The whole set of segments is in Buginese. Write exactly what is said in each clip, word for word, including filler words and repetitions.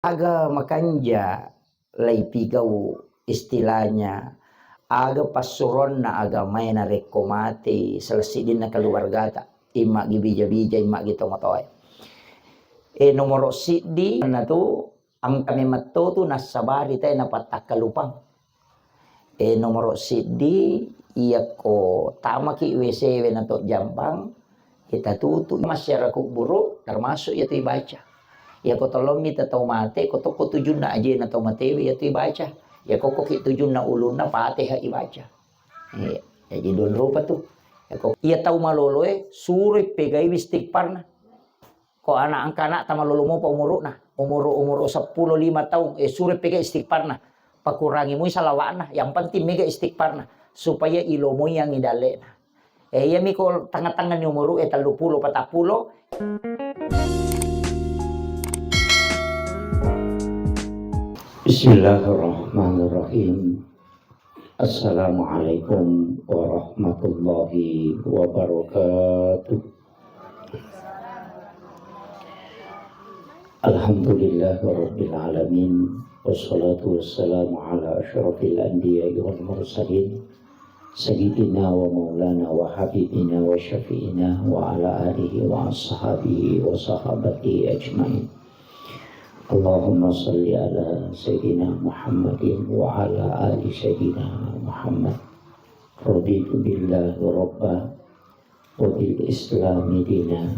Aga makanja laipigau istilahnya, aga passuroanna agamae narekko mate salah siddinna keluargata, immagi bija-bija, immagi tomatoae. E, nomoro siddi natu engka memetto tu nassabari tae napattakkalupang. E, nomoro siddi, iyakko tamaki W C we nato jambang, kita tutu masyarakat kuburu, termasuk iyatu ibaca. Iyako tolommi tau mate, ko tokko tujunna ajena tau matewe iyatu ibaca. Iyako koki tujunna ulunna Fatihah ibaca. Iya, jadi dua rupa tu. Iyako iya tau maloloe suroi pegaiwi istighfarna. Ko anak engka anak tamalolo mopa umuru'na, umuru, umuru seppulo lima taung, eh, sure pega istighfarna. Pakurangi mui salawatna, yang penting mega istighfarna supaya ilomoi yang idallena. Eh, iya miko tengah-tengah ni umuru, eh, tellu pulo, patappulo. Bismillahirrahmanirrahim. Assalamualaikum warahmatullahi wabarakatuh. Alhamdulillahirabbil alamin. Wassalatu wassalamu ala asyrafil anbiya'i wal mursalin. Sayyidina wa maulana wa habibina wa syafi'ina wa ala alihi wa ashabihi wa sahabatihi ajmain. Allahumma salli ala Sayyidina Muhammadin wa ala ali Sayyidina Muhammad. Raditu billahi rabba wa bil islami dina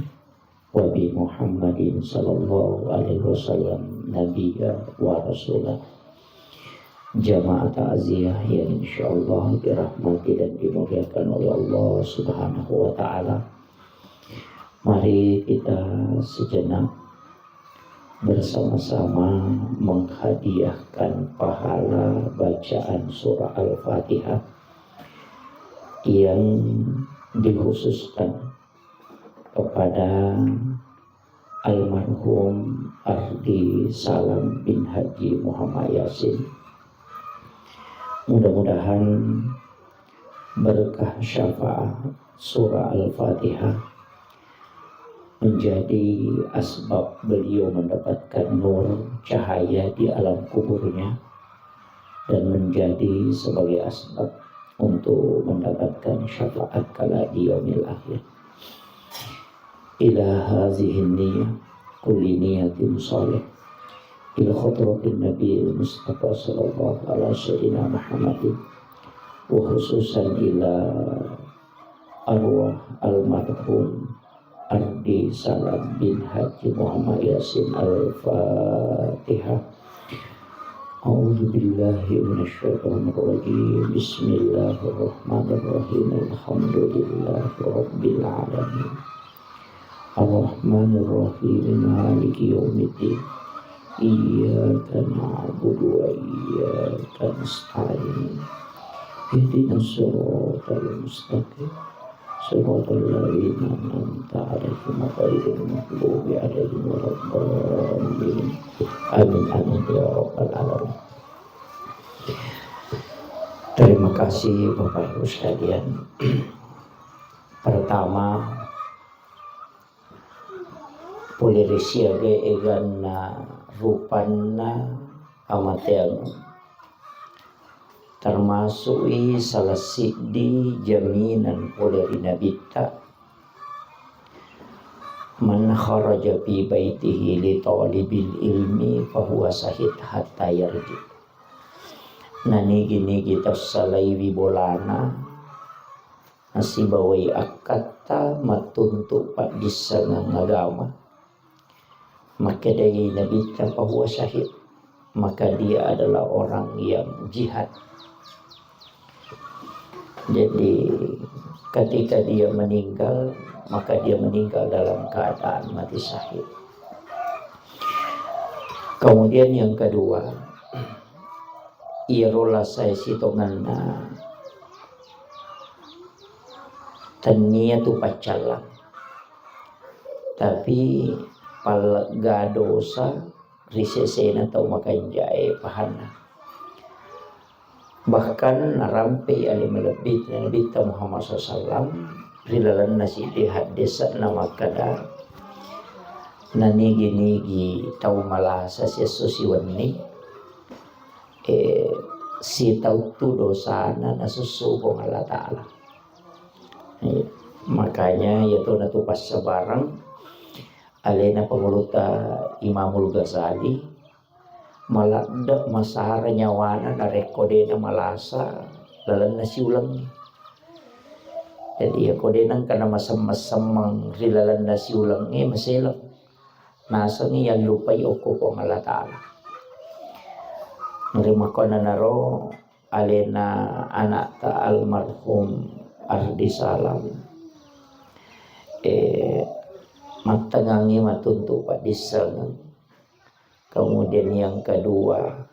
wa bi Muhammadin sallallahu alaihi wasallam nabiyya wa rasula. Jamaah takziah yang insyaallah dirahmati dan dimuliakan oleh Allah Subhanahu wa taala. Mari kita sejenak bersama-sama menghadiahkan pahala bacaan surah Al-Fatihah yang dikhususkan kepada almarhum Ardi Salam bin Haji Muhammad Yasin. Mudah-mudahan berkah syafaat surah Al-Fatihah menjadi asbab beliau mendapatkan nur cahaya di alam kuburnya dan menjadi sebagai asbab untuk mendapatkan syafaat kala di yaumil akhir. Ila hazihin niyah kulli niyatin salih ila hadratin Nabi Mustafa sallallahu ala sayyidina Muhammadin wa khususan ila arwah almarhum Ardi Salam bin Haji Muhammad Yasin. Al-Fatihah. A'udzu billahi minasyaitonir rajim. Bismillahirrahmanirrahim. Alhamdulillahi rabbil alamin. Arrahmanirrahim. Maliki yaumiddin. Iyyaka na'budu wa iyyaka nasta'in. Ihdinas siratal mustaqim. Siratal ladzina an'amta 'alaihim ghairil maghdubi 'alaihim waladdallin. Amin, amin, ya rabbal alamin. Terima kasih, Bapak Ibu sekalian. Pertama, pole ri siaga eganna rupanna amateang, termasuk i salah siddi jaminan pole ri Nabitta, "Man kharaja fi baitihi li talibil ilmi fahuwa syahid hatta yarji." Nanigi-nigi tassalaiwi bolana, nasibawai akkatta mattuntu paddissengeng agama. Makkedai Nabitta, "Fahuwa syahid," maka dia adalah orang yang jihad. Jadi, ketika dia meninggal, maka dia meninggal dalam keadaan mati syahid. Kemudian yang kedua, iyaro lasae sitongenna tennia tu paccallang, tapi pallegga dosa ri sesena tau makanjae pahanna. Bahkan narampei ale malebbi Nabitta Muhammad sallallahu alaihi wasallam ri lalenna siddi haddese'na makkeda, Nanigi-nigi tau malasa siesso siwenni, eh, sitauttu dosana nasussu Puang Allah Ta'ala. Eh, makanya iya tona tu passabareng alena Pangulutta Imamul Ghazali, maladde masara nyawana narekko de namalasa lalenna siulengnge. Jadi, iyako de nengka namasemmeng-semmeng ri lalenna siulengnge, maseleng. Nasengngi yallupai okko Puang Allah Ta'ala. Narimakkuannanaro alena anakta almarhum Ardi Salam, eh, mattengngangngi matuntu paddissengeng. Kemudian yang kedua,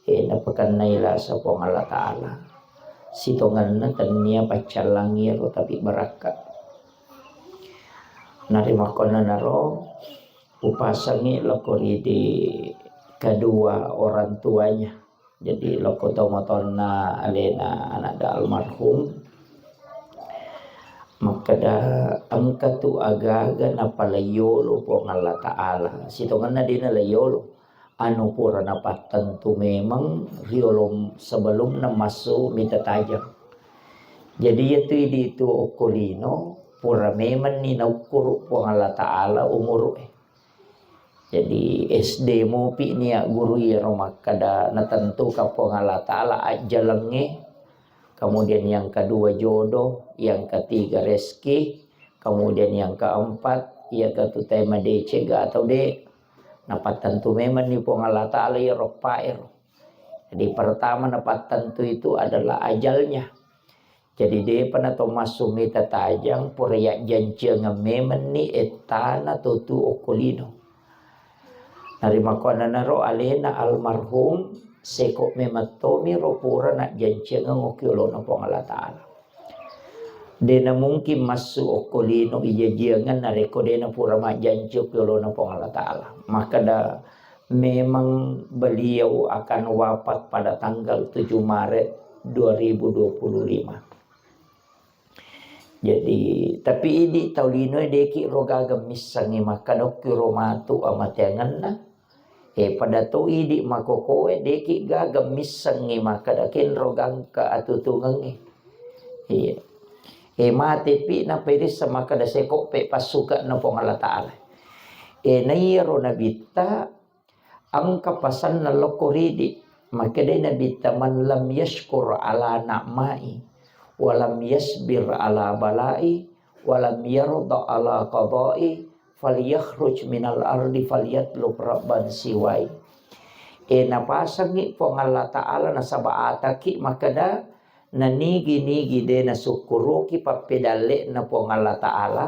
eh, napakennai lasa Puang Allah Ta'ala. Sitongenna tennia paccallangi ro, tapi barakka. Narimakkuannanaro upasengngi lokko ri di kedua orang tuanya. Jadi lokko tomatoanna alena anakta almarhum, makkeda engka tu aga-aga napalaiyolo Puang Allah Ta'ala. Sitongenna de nalaiyolo. Anu pura napattentu memeng riolo sebelumna massu mita tajang. Jadi, iyatu idi tu okko lino, pura memenni naukkuru Puang Allah Ta'ala umuru'e. Jadi, S D mopi nia guru iyaro makkeda natentukan Puang Allah Ta'ala ajjalengnge, kemudian yang kedua jodoh, yang ketiga rezeki, kemudian yang keempat, iya katu tema decega atau de. Napattentu memenni Puang Allah Ta'ala iyaro paero. Jadi, pertama napattentu itu adalah ajalnya. Jadi, depa nato massu mita tajang, pura yajjanciangeng memenni ettana to tu okko lino. Narimakkuannanaro alena almarhum, seko memeng tomiro pura najjanciangeng okko yolona Puang Allah Ta'ala. De namungkin massu okko lino ijajiangeng narekko de napura majjanci okko yolona Puang Allah Ta'ala. Makkeda memang beliau akan wafat pada tanggal tujuh Maret dua ribu dua puluh lima. Jadi, tapi idi tau linoe deki ro gaga missengngi makkeda okki ro matu amateangenna. Eh, pada to idi makokoe deki gaga missengngi makkeda kenro gangka atutungengnge. Iya. Eh, matepi napairissa makkeda sekoppe passuke'na Puang Allah Ta'ala. Eh, naiyaro nabitta engka pasanna lokko ridi. Makkedai nabitta, "Man lam yashkur ala na'mai, wa lam yasbir ala balai, wa lam yarda ala qadai, falyakhruj minal ardi falyatlub rabban siwai." E, napasengngi Puang Allah Ta'ala nasaba ataki makkeda, nanigi-nigi de nasukkuruki pappedalle'na Puang Allah Ta'ala,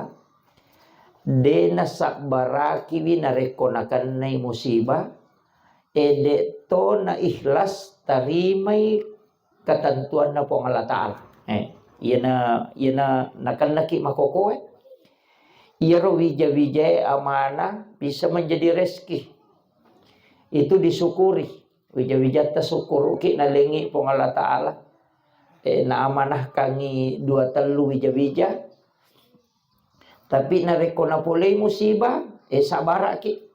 de nasabbarakiwi narekko nakennai musibah, e, de to na ikhlas tarimai ketentuanna Puang Allah Ta'ala. Eh, iyana, iyana nakennaki makokoe. Iyaro wija-wijae amanah bisa menjadi rezeki. Itu disyukuri. Wija-wijatta sukkuruki nalengi Puang Allah Ta'ala. Eh, naamanahkangi dua tellu wija-wija. Tapi narekko napolei musibah, eh, sabaraki.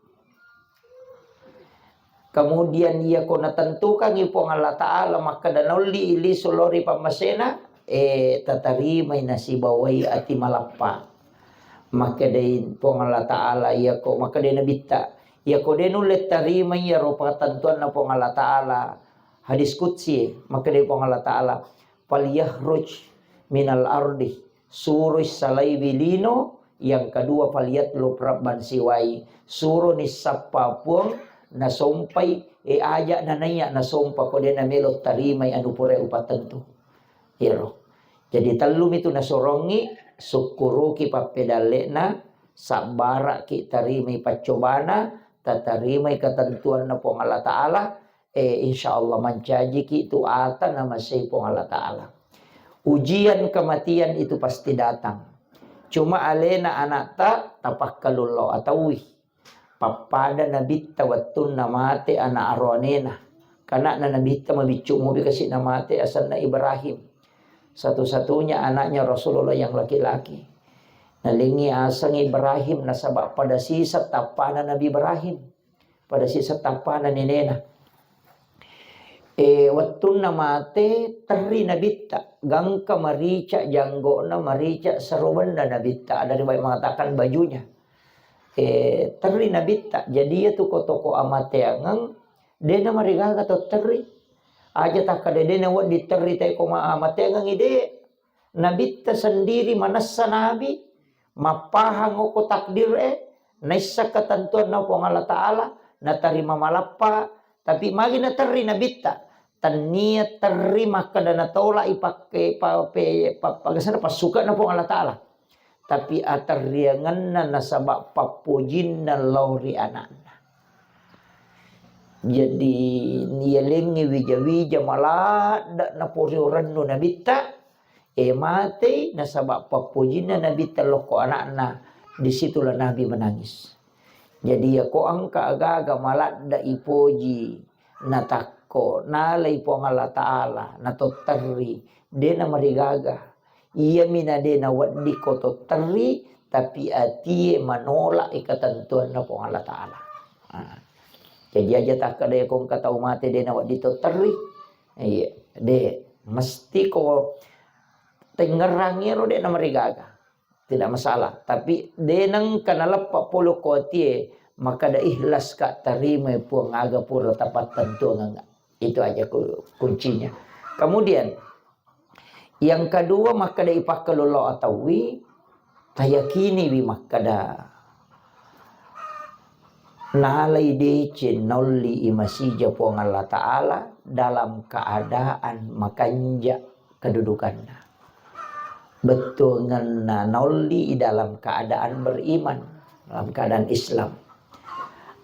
Kemudian iyako natentukangi Puang Allah Ta'ala makkeda naulli lisu lao ri pammasena, eh, tatarimai nasibawai ati malappa. Makkedai Puang Allah Ta'ala, iyako, makkedai Nabitta, iyako de nulle tarimai iyaro patentuanna Puang Allah Ta'ala, hadis qudsi, makkedai Puang Allah Ta'ala, "Falyakhruj minal ardi," suroi salaiwi lino, yang kedua, "Falyatlub rabban siwai," suroni sappa puang nasompai, e, aja nanaiya nasompa ko de namelo tarimai anu pura upatentu. Iyaro. Jadi tellumi tu nasorongi, sukkuruki pappedalle'na, sabbaraki tarimai paccobana, tatarimai ketentuanna Puang Allah Ta'ala, eh, insya Allah mancajiki tu ata namasei Puang Allah Ta'ala. Ujian kematian itu pasti datang. Cuma alena anakta tapakkalullo ataui. Pappada nabitta wettunna mate anak aroanena. Kanakna nabitta mabiccu mupi kasi namate asenna Ibrahim. Satu-satunya anaknya Rasulullah yang laki-laki. Nalengngi aseng Ibrahim nasaba pada siseng tappana Nabi Ibrahim. Pada siseng tappana nenena. E, wettunna mate, terri nabitta, gangka marica janggona, marica serobenna nabitta. Ada riwayat mengatakan bajunya. E, terri nabitta. Jadi iya tu ko toko amateangeng, dena marigaga to terri. Aja takkada dena wedding terri te ko ma-, amateangeng ide. Nabitta sendiri manessa nabi, mappahang okko takdir e, naisseng ketentuanna Puang Allah Ta'ala, natarima malappa, tapi magi naterri nabitta, tennia terri makkeda natolak i pakke pa-, pe-, pa-, pagesana passuke'na Puang Allah Ta'ala. Tapi aterriangenna nasaba pappojinna lao ri anakna. Jadi, niyalengngi wija-wija maladde naporiurennu nabitta, e, matei nasaba pappojinna nabitta lokko anakna, disitulah Nabi menangis. Jadi, yako engka agaga maladde ipoji, natakko, nalai Puang Allah Ta'ala, natotterri, de namarigaga. Iyami na de nawedding ko totterri, tapi atie manolak i ketentuanna Puang Allah Ta'ala. Ah. Jadi aja takkeda ko engka tau mate de nawedding totterri. Iya, de mesti ko tengngerangi ro de namarigaga. Tidak masalah. Tapi de nengka naleppa polo ko atie, makkeda ikhlas ka, tarimai Puang aga pura tapattentuangengnga. Itu aja ku-, kuncinya. Kemudian, yang kedua, makkeda ipakkelullo ataui, tayakiniwi makkeda nalai deceng naolli i masija Puang Allah Ta'ala dalam keadaan makanja kedudukanna. Bettuangenna naolli i dalam keadaan beriman, dalam keadaan Islam.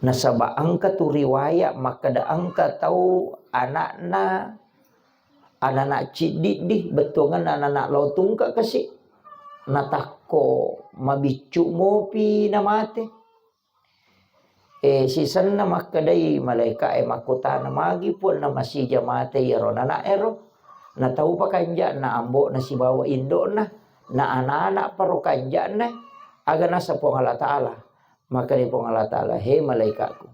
Nasaba engka tu riwayat makkeda engka tau anakna, anana ciddiddi, bettuangenna anana lao tungke kasi, natakko mabiccu mopi namate. E, sisenna makkedai malaika e makkutana, magi Puang na masija mate iyaro anana ero? Nataupa kanja'na ambo'na sibawa indo'na, na anana paro kanja'na, aga nasa Puang Allah Ta'ala? Makkedai Puang Allah Ta'ala, he malaika'ku,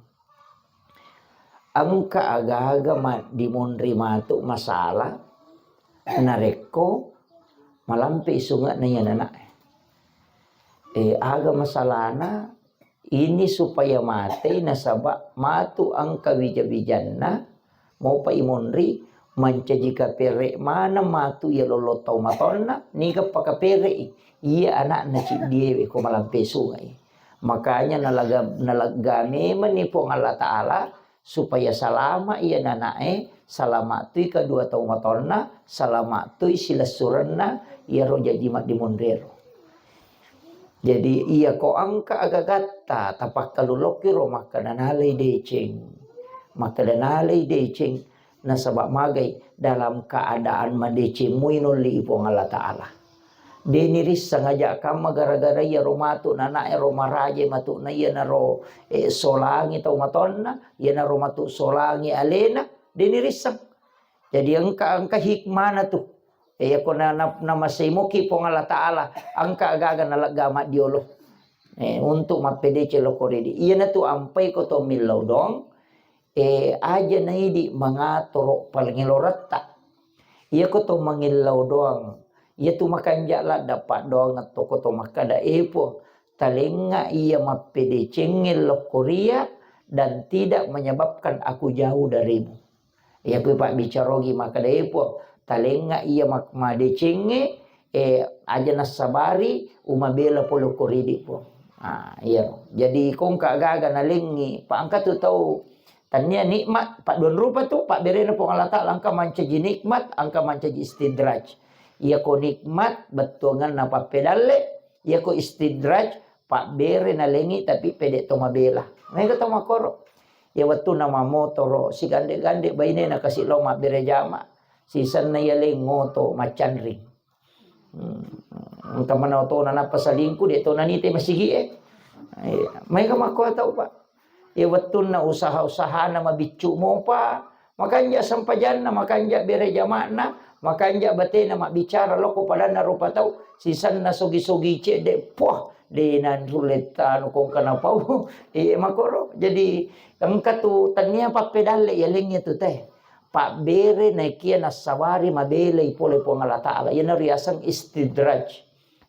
engka agaga maddimonri matu masalah narekko malampe sunge'na iya anana e. E, aga masalahna? Ini supaya matei nasaba matu engka wija-wijanna, mopa imonri, mancaji kapere maneng matu iya lollo tau matonna, niga pakapere'i iya anakna ciddiewe ko malampe sunge'i. Makanya nalaga-, nalegga memenni Puang Allah Ta'ala supaya salama iya anana'e, salama tui kedua tau matonna, salama tui silessurenna iyaro jaji maddimonrero. Jadi, iya ko engka agagatta tapakkalulokki ro makkeda nalai deceng. Makkeda nalai deceng, nasaba magai dalam keadaan madeceng mui nolli i Puang Allah Ta'ala. Deni risseng aja kamma gara-gara iyaro matu nana ero maraje matu na iyanaro, eh, solangi tau matonna, iyanaro matu solangi alena, deni risseng. Jadi engka, engka hikmana tu. E, yako na, na, namasei moki Puang Allah Ta'ala, engka agaga nalegga maddiolo. E, untuk mappedeceng lokko ridi. Iyanatu ampai ko to millau doang, e, aja naidi mangatoro palengeloretta. Iyako to mangillau doang, iyatu makanja ladda paddoangeng to ko to makkeda, e Puang, talengnga iya mappedecengnge lokko ria dan tidak menyebabkan aku jauh darimu. Iya kui pabbicarogi makkeda, e Puang, talengnga iya mak-, madecengnge, e, aja nassabari umabela pole ko ridi, Puang. Ah, iyaro. Jadi kongka gaga nalengngi, pa engka tu tau tania nikmat, padduan rupa tu pabberena Puang Allah Ta'ala, engka mancaji nikmat, engka mancaji istidraj. Iyako nikmat, bettuanganna pappedalle, iyako istidraj, pabbere nalengngi tapi pede to mabela. Mega to makoro. Iya wettunna mammotoro, sigande-gande bainena kasi lao mabbere jama, sisenna iya leng ngoto maccanring. Hmm. Engka mana otona nappa salingku, de to nanite masigi e. Iya. Maega makko tau, Pak. Iya wettunna usaha-usahana mabiccu mopa, makanja sempajanna, makanja bere jama'na, Makanja batena mabbicara lokko padanna rupa tau, sisenna sogi-sogi cedde, puah, de nanrulle tanu kongka napau. Iya makoro. Jadi engka tu tania pappedalle yalengnge tu teh. Pabbere naekia nassabari mabelai pole Puang Allah Ta'ala. Iyana riaseng istidraj.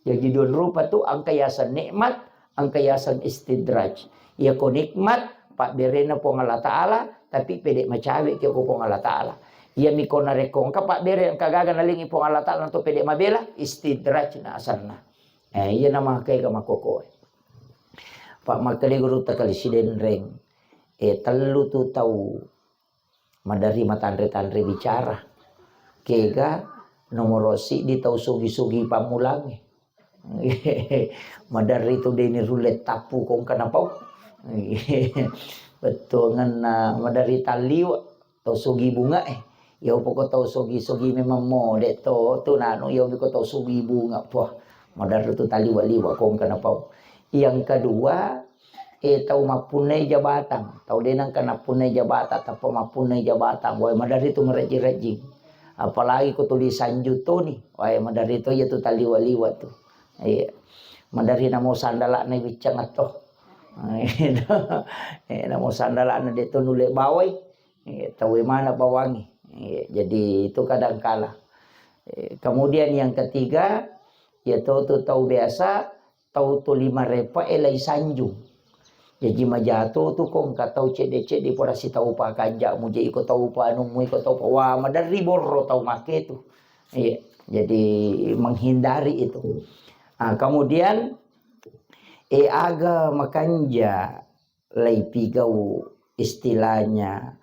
Jaji dua rupa tu, engka yaseng nikmat, engka yaseng istidraj. Iyako nikmat, pabberena Puang Allah Ta'ala, tapi pede macawe ki ko Puang Allah Ta'ala. Iyami ko narekko engka pabbere, engka gaga nalengi Puang Allah Ta'ala, nato pede mabela, istidraj na asanna. Eh, iya nama kega makokoe. Pak Makale Guru Takali Sidenreng, eh, tellu tu tau maderri matanre-tanre bicara. Kega nomoro siddi tau sugi-sugi pammulangnge. Maderri tu deni rulle tappu kongka napau. Bettuangenna maderri talliwa tau sugi bunga eh. Ya upoko tau sugi-sugi memang mode to tu nanu ya upoko tau sugi bunga. Wah, maderri tu talliwa-liwa kongka napau. Yang kedua, eh, tau mappunnai jabatang, tau de nengka nappunnai jabatang, tappa mappunnai jabatang, wae maderri tu marejji-rejjing. Apalagi ko tuli sanju toni, wae maderri to iya tu talliwa-liwa tu. Iya. Maderri namo sandalana biccang atto. Eh, namo sandalana de to nulle bawai. Eh, tau mana bawangi. Eh, jadi itu kadangkala. Eh, kemudian yang ketiga, ya tau tu tau biasa, tau tuli marepa e lai sanjung. Jaji majato tu ko engka tau cedde-cedde pura sitau pa kanjamu je iko tau pa anummu iko tau pa. Wah, maderri borro tau make tu. Iya, jadi menghindari itu. Ah, kemudian, eh, aga makanja lai pigau istilahnya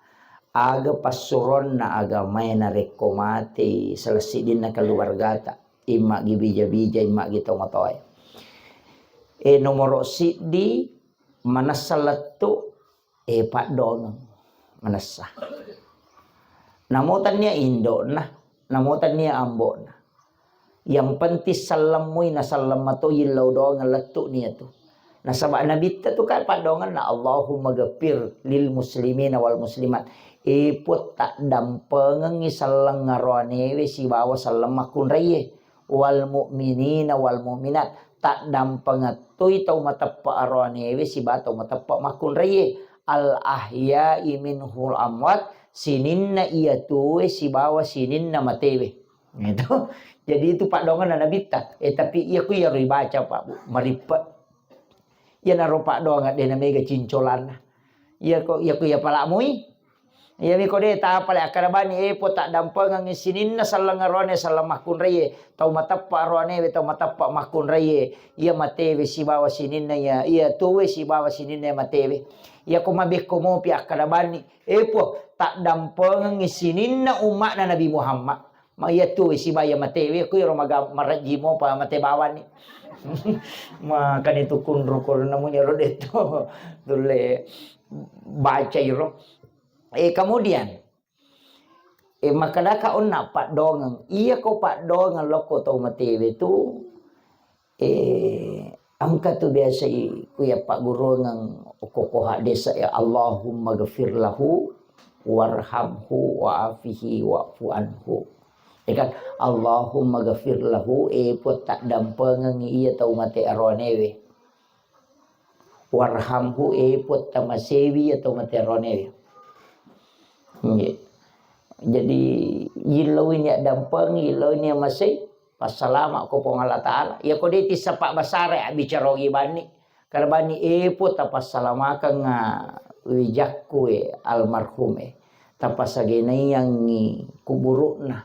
aga passuronna agamae narekko mate salah siddinna keluargata, immagi bija-bija, immagi tomatoae. Eh, nomoro siddi, manessa lettu, eh, paddongeng, manessa. Namo tania indokna, namo tania ambokna. Yang penting sellemmui naselleng mato yillau doangeng lettu nia tu. Nasaba nabitta tu kan paddongenna, "Allahumma ghafir lil muslimina wal muslimat." E Puang, taddampengengi selleng aroanewe sibawa selleng makkunraie. Wal mu'minina wal mu'minat, taddampengettui tau mateppa aroanewe sibawa tau mateppa makkunraie. Al ahya'i minhul amwat, sininna iya tuwe sibawa sininna matewe. Gitu. Jadi itu paddongenna nabitta. Eh, tapi iya ku iyaro ibaca, Pak, Bu, marippe. Iyanaro paddongeng de namega cincolanna. Iya ko, iya ku iya palamui. Iyami ko de tapale akkada bani, eh, Puang, taddampengengi sininna selleng aroane selleng makkunraie, tau mateppa aroanewe, tau mateppa makkunraie, iya matewe sibawa sininna iya, iya tuwe sibawa sininna iya matewe. Iya ko mabekko mopi akkada bani, eh, Puang, taddampengengi sininna umma'na Nabi Muhammad. Ma iya tu siba iya matewe, ku iro maga-, marejji mopa mate bawanni. Makani tu kunru ko namunya ro de to. Tulle baca iro. Eh, kemudian, eh, makkedaka onna paddongeng. Iya ko paddongeng lokko tau matewe tu, Eh, engka tu biasa i-, ku iya pagguruangeng okko-okko haddesa, ya, "Allahumma ghafir lahu warhamhu wa'afihi wa'fu anhu." Ya kan? "Allahumma ghafir lahu," eh, Puang, taddampengengi iya tau mate aroanewe. "Warhamhu," eh, Puang, tamasewi iya tau mate aroanewe. Nggih. Jadi, yillauini addampeng, yillauini amasei, passalama ko Puang Allah Ta'ala. Iya ko de tissa pabbasara, abbicara ogi banni. Kada banni, eh, Puang, tapassalamakeng, ah, wijakku, eh, almarhum, eh. Tapasagenaiangngi kuburu'na.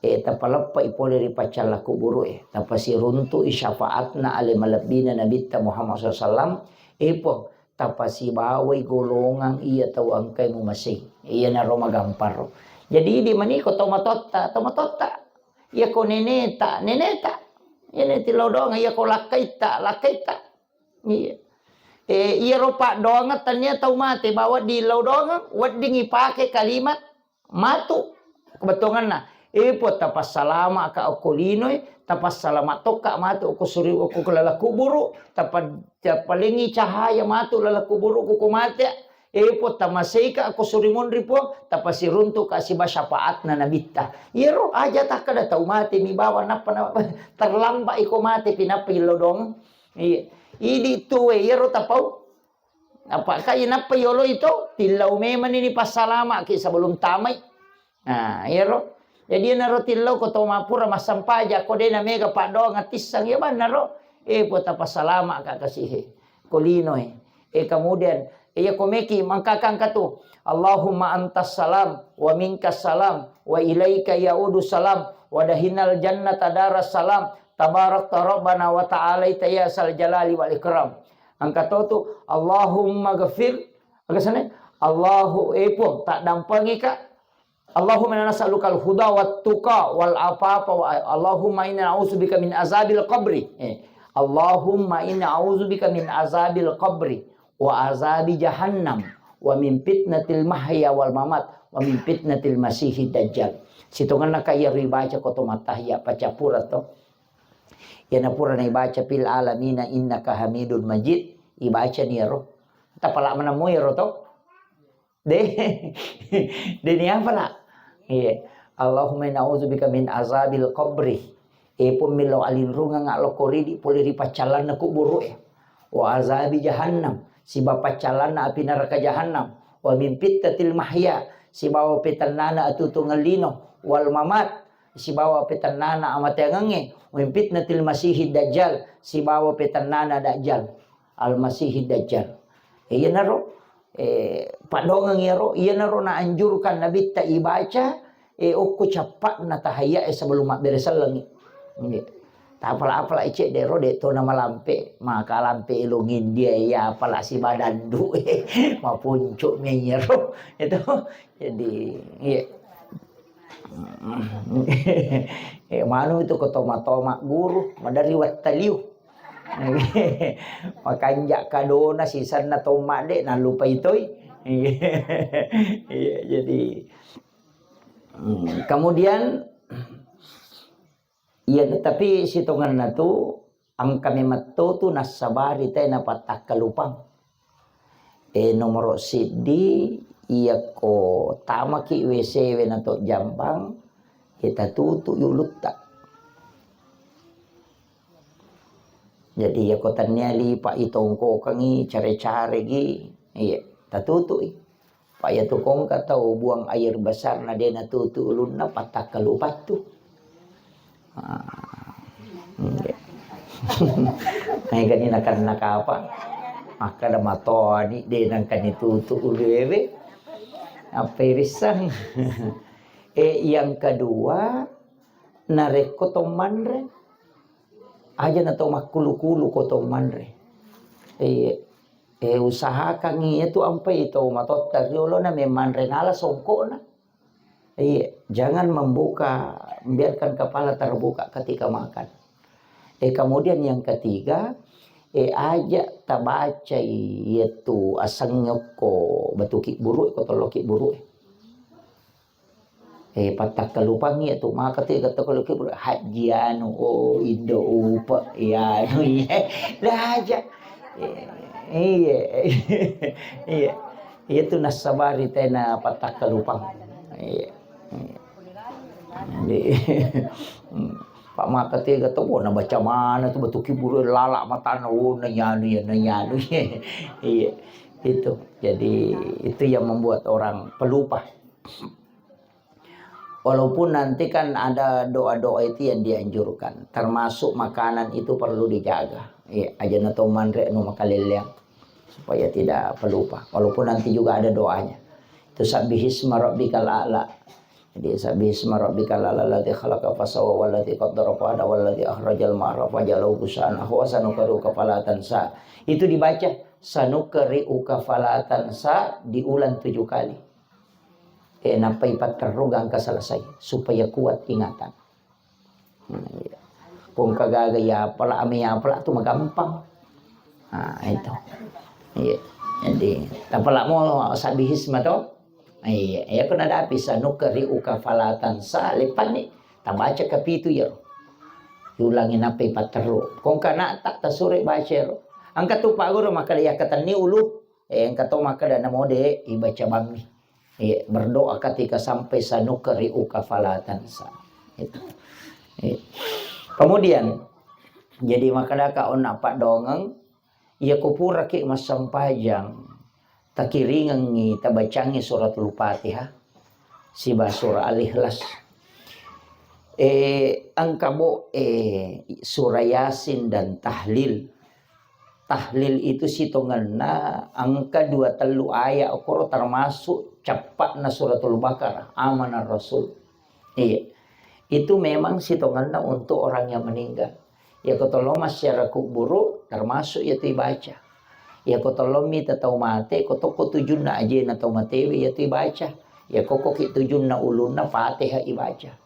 Eh, tapaleppai pole ri paccalla kuburu'e. Tapasiruntu'i syafaatna ale malebbina Nabitta Muhammad sallallahu alaihi wasallam. Eh, Puang, tapasibawai golongang iya tau engkai mumasei. Iyanaro magamparo. Jadi, idi maniko tau matotta, tau matotta. Iya ko neneta, neneta. Iya neti lao doang, iya ko lakkaitta, lakkaitta. Iya. Eh, iyaro paddoangeng tania tau mate, bawa di lao doang, wedding ipake kalimat matu. Kebetulanna, eh, Puang, tapassalama ka okko linoe, tapassalama tokka matu okko suri, okko laleng kuburu, tapa-, tapalengi cahaya matu laleng kuburu ko mate. Eh, Puang, tamaseika ko suri monri, Puang, tapasiruntuka siba syafaatna Nabitta. Iyaro aja takkada tau mate mi bawang nappa na-, terlambat iko mate pi nappa illo dong. Iya. Idi tuwe iyaro tapau. Apa kai nappa yolo itu, tillau memang ini passalamaki sebelum tamai. Nah, iyaro. Jadi, iyanaro tillau ko to mappura massampaja, ko de na mega paddoang atisseng, iya bannaro. Eh, Puang, tapassalamaka kasihe. Ko linoe. Eh, kemudian, iya ko meki mangkakang katu. Allahumma antas salam, wa minkas salam, wa ilaika yaudu salam, wa dahinal jannata daras salam, tabarakta rabbana wa ta'alaita ya sal jalali wal ikram. Angka to tu, Allahumma ghafir, aga sana? Allahu, eh, Puang, taddampengika. Allahumma inna nas'alukal huda wat tuqa wal afafa wa, Allahumma inna na'udzubika min azabil qabri. Eh, Allahumma inna a'udzubika min azabil qabri wa azabi jahannam wa min fitnatil mahya wal mamat wa min fitnatil masihid dajjal. Sitongenna ka iyaro ibaca ko to mattahiya pacappura to. Iyana pura naibaca fil alamina innaka hamidun majid, ibaca ni iyaro. Tapala manammu iyaro to. De, de ni apa la? Iya. Allahumma inna a'udzubika min azabil qabri. E Puang, millau alinrungeng lokko ridi pole ri paccallanna kuburu'e. Wa azabi jahannam, siba paccallanna api neraka jahannam. Wa min fitnatil mahya, sibawa petennana atuo-tuongeng lino. Wal mamat, sibawa petennana amateangengnge. Wa min fitnatil masihid dajjal, sibawa petennana dajjal. Al-Masihid Dajjal. Eh, iyanaro, eh, paddoangeng iyaro, iyanaro naanjurkan Nabitta ibaca, eh, okko cappa'na tahiyya, eh, sebelum mabbere sellengngi. Nggih. Tapala-pala cedde ro de to namalampe, maka lampe elong India ya, apala sibadandu, eh, mapuncu mi iyaro. Itu. Jadi, iya. Eh, manu itu ko toma-toma guru, madari wattaliu. Makanja kadona sisanna tomma de nallupai toi. Iya, jadi, hmm, kemudian, iya, tapi sitongenna tu engka memetto tu nassabari te napattakkalupang. Eh, nomoro siddi, iyakko tamaki W C we nato jambang, eh, tatutu ulutta. Jadi, iyako tennia lipa itongkokengi, care-caregi, iya, tatutui. Pa iyatu kongka tau buang air besar na de natutu ulunna, pattakkalupattu. Ah, nggih. Naigani nakan nakapa? Makkada matoani de nangkani tutu uluewe. Apa irissang? Eh, yang kedua, narekko to manre, aja na to makkulu-kulu ko to manre. Eh, eh, usahakan iyatu ampai to matotta riolo na memanre nala songkokna. Iya, jangan membuka, biarkan kepala terbuka ketika makan. Eh, kemudian yang ketiga, eh, aja tabacai iyatu asengnge okko batu kibburu, ko tollo kibburu. Eh, pattakkalupangngi iyatu, maka tu gatto ko kibburu, hajji anu, oh, indo upa, iya, anu, iya. Dah aja. Eh, iya. Iya. Iya tu nassabari tena pattakkalupang. Iya. Iya. Jadi, Pak maka tega tu, oh, nabaca mana tu batu kiburu lala matana, oh, nanyanu ya, nanyanu ya. Iya. Itu. Jadi, itu yang membuat orang pelupa. Walaupun nanti kan ada doa-doa itu yang dianjurkan, termasuk makanan itu perlu dijaga. Iya, aja na to manre anu makalelleang supaya tidak pelupa. Walaupun nanti juga ada doanya. Itu sabbihisma rabbikal a'la. Jadi sabbihisma rabbikal a'la alladzi khalaqa fasawwa walladzi qaddara fahada walladzi akhrajal mar'a fajalahu gusaan ahwa sanuqri'uka fala tansa. Itu dibaca sanuqri'uka fala tansa diulang tujuh kali. Eh, nappai patterru gangka selesai supaya kuat ingatan. Hmm, iya. Kongka gaga ya apala, ame ya apala tu magampang. Nah, itu. Iya. Jadi, apala mo sabbihisma to? Iya, ya kena dapi sanuqri'uka fala tansa, lepanni tabaca kapitu ya. Ulangi nappai patterru. Kongka na tak tasure baca ro. Angka tu Pak Guru maka ya katenni ulu. Eh, engka to makkeda namo de ibaca bammi. Eh, berdoa ketika sampai sanuqri'uka fala tansa. Itu. Eh. Kemudian, jadi makkedaka onna paddongeng, iya ko puraki massempajang, takiringengngi, tabacangngi suratul Fatihah, siba surah Al-Ikhlas. Eh, engka bo, eh, surah Yasin dan tahlil. Tahlil itu sitongenna engka dua tellu ayat, okkoro termasuk cappa'na suratul Baqarah, Amanar Rasul. Iya. Itu memang sitongenna untuk orang yang meninggal. Ya ko tollo massiara kuburu, termasuk ya tu ibaca. Ya ko tollo mita tau mate, ko tokko tujunna ajena tau matewe, ya tu ibaca. Ya kokkoki tujunna ulunna, Fatihah ibaca.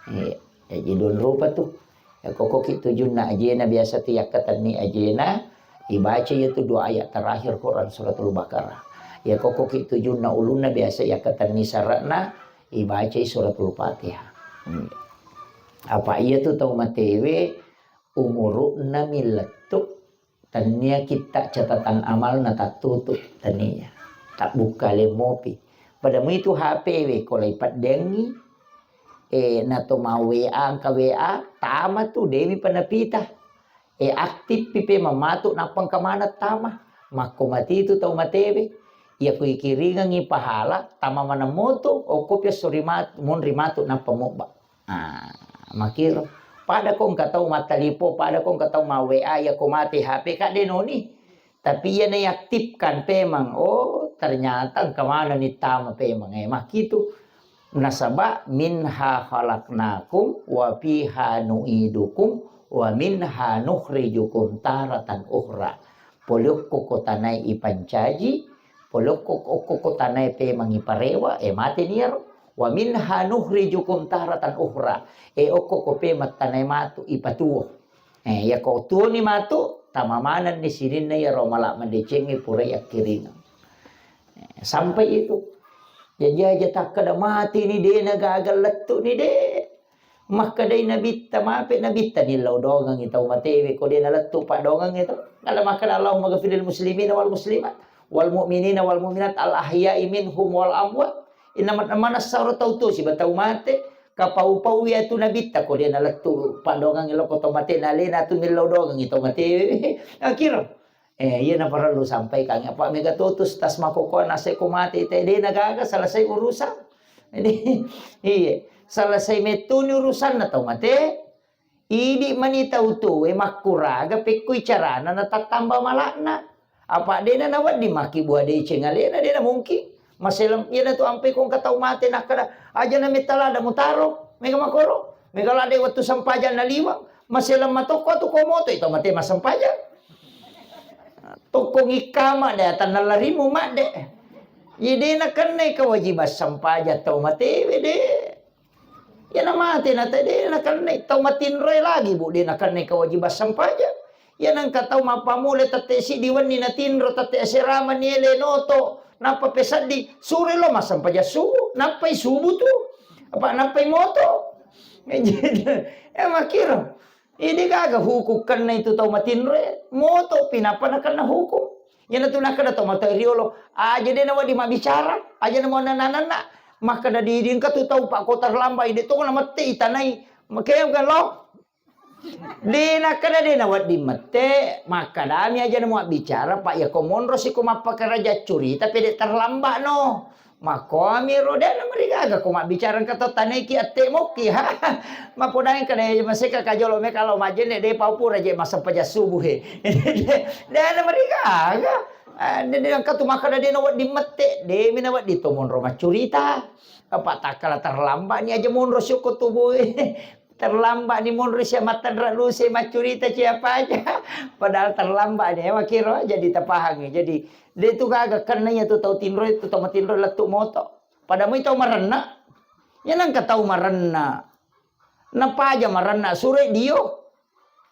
Eh, jadi don rupa tu. Ya, kokkoki tujunna ajena biasa tu yakkatenni ajena, ibaca ya tu dua ayat terakhir Quran suratul Baqarah. Ya, kokkoki tujunna ulunna biasa yakkatenni sara'na, ibacai suratul Fatihah. Hmm. Apa iya tu tau matewe umuru'na millettu Tennia kitta catatan amalna tattutu, tennia. Tabbukka lemmopi. Pada muitu H P we ko lai paddengi, eh, nato mau W A, engka W A, tama tu, demi panapita. Eh, aktif pi pe mamatu, nappa engka maneng tama. Makko mati tu tau matewe. Iya ko ikiringengi pahala, tama maneng moto, okko pi esso ri mat-, munri matu, nappa mobba. Ah, makiro. Pada ko engka tau mattalipo, pada ko engka tau ma W A, ya ko mate H P ka de noni. Tapi iya naiaktifkan pemang. Oh, ternyata engka maneng ni tama pemang. Eh, makkitu. Nasaba minha khalaqnakum wa fiha nu'idukum wa minha nukhrijukum taratan ukhra. Pole okko ko tanae ipancaji, pole okko, okko ko tanae pemang iparewa, eh, mate ni iyaro. Wa minha nukhrijukum taratan ukhra. Eh, okko ko pemang tanae matu ipatuo. Eh, iya ko tuoni matu, tama manenni sininna iyaro mala madecengnge purai akkiringeng. Eh, sampai itu. Jaji aja takkeda mate ni, de na gaga lettu ni, de. Makkedai Nabitta, mape Nabitta nillau dongengi tau matewe ko de nalettu paddongengi to. Nala makkeda, "Allahumma ghafiril muslimina wal muslimat, wal mu'minina wal mu'minat, al ahya'i minhum wal amwat." Inna man-, manessaro tau tuo siba tau mate, kapau-pau iya tu Nabitta ko de nalettu paddongengi loko tau mate, nalena tu millau dongengi tau matewe. Akiro. Eh, iya naparellu sampaikan. Apa mega totus tas makokoa naseko mate te de na gaga selesai urusan. Jadi, iya, selesai mettuni urusanna tau mate. Idi mani tau tuwe makkuraga pekkui carana natattamba malakna. Apa de na nawedding makkibua deceng alena, de na mungkin. Maseleng, iyana tu ampe ko engka tau mate nakkeda, "Aja na metta lada mutaro, mega makoro, mega lada wettu sempajang naliweng." Maseleng matokko tu ko moto itu mate massempajang. Tokko ngikkama de atanna larimu madde. Ye de nakennai kewajiban sempajang tau matewe de. Iyana mate na te de nakennai, tau matinroe lagi, Bu, de nakennai kewajiban sempajang. Iyana engka tau mappammula tette siddi wenni natinro, tette asera mani ele noto, nappa peseddi, suroi lo massempajang subuh, nappai subuh tu. Apa nappai moto. Eh, makkiro. Idi gaga hukum kenna itu tau matinroe, moto pi nappa nakenna hukum. Iyana tu nakkeda tau matoa riolo, aja de nawedding mabbicara, aja na mau nananna. Makkeda didi engka tu tau pak ko terlambat, ide to na mette itanai. Makanya bukan lo. De nakkeda de nawedding mette, makkedami aja na mau bicara, pak ya ko monro siko mappakaraja curita pede terlambat no. Makkoami ro, de namarigaga ko mabbicara engka to taneki atte mokki, ha. Mapodang kada maseka kajolo me kalau majenne de pau pura je massempajang subuh he. De namarigaga. Ah, de, de engka tu makkeda de nawedding mette, de mi nawedding to monro maccurita. Apa takkala terlambat ni aja monro syukur tubuh. Terlambat ni monro sia mattenra luse maccurita siapa aja. Padahal terlambat ni, makiro jadi tapahangi. Jadi, de tu gaga kenna iya tu tau tinro, itu tau matinro lettu moto. Pada mui tau marenna. Ya nangka tau marenna. Napaja marenna suroi dio.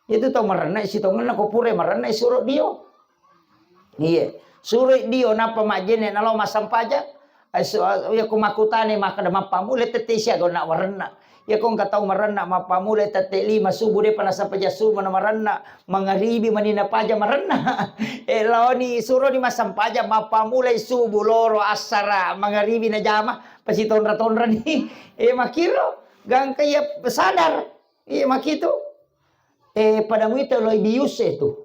Itu tau marenna sitongenna ko pura marenna suro dio. Iya. Suroi dio nappa majjenne nalo massempajang. Ai su-, iya ko makkutane makkeda mappammula tette siaga na warenna. Iya ko engka tau marenna mappamulai tette lima subuh depa nasampajang subuh na marenna, mangaribi mani napaja marenna. Eh, laoni suroni massampajang mappamulai subuh loro assara mangaribi najama, pasitonra-tonrani. Eh, makkiro, gangka iya sadar. Iya, makkitu. Eh, pada muita loi bius e tu.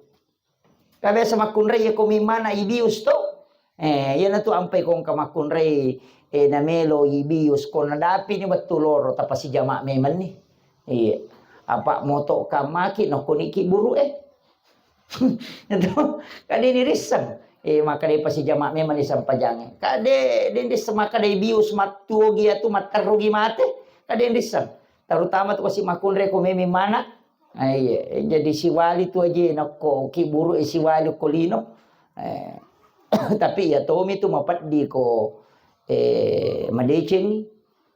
Ka biasa makkunrai iya ko mimmana ibius to. Eh, iyanatu ampai ko engka makkunrai, eh, namelo ibius ko nadapini wettu loro tapasijama memanni. Iya. Apa moto kamaki nokkoniki buru e. Itu kadini risseng. Eh, maka dei pasijama memang disampajangi. Kade den risseng maka dei bius mattuogi atu matterugi mate. Kadini risseng. Terutama tu kasi makkunrai ko memi mana. Ah, iya, jadi siwali tu aja nakko ki buru e siwali ko lino. Eh, tapi iya tomi tu mapeddi ko, eh, madecengi.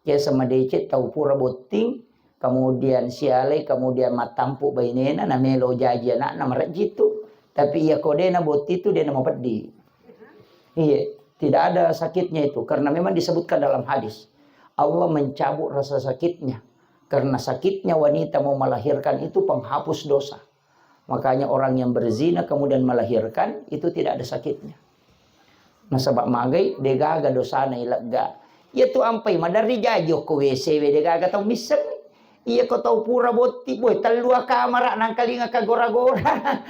Biasa madeceng tau pura botting, kemudian sialai, kemudian mattampu bainena, namelo jaji anakna marejji tu. Tapi iya ko dena botting tu dena mapeddi. Iya, tidak ada sakitnya itu karena memang disebutkan dalam hadis. Allah mencabut rasa sakitnya. Karena sakitnya wanita mau melahirkan itu penghapus dosa. Makanya orang yang berzina kemudian melahirkan itu tidak ada sakitnya. Nasaba magai degaga dosana ilegga. Iya tu ampai maderri jaji okko W C we degaga tau misseng. Iya ko tau pura botti, boy, tellua kamara nangkalinga ka gora-gora.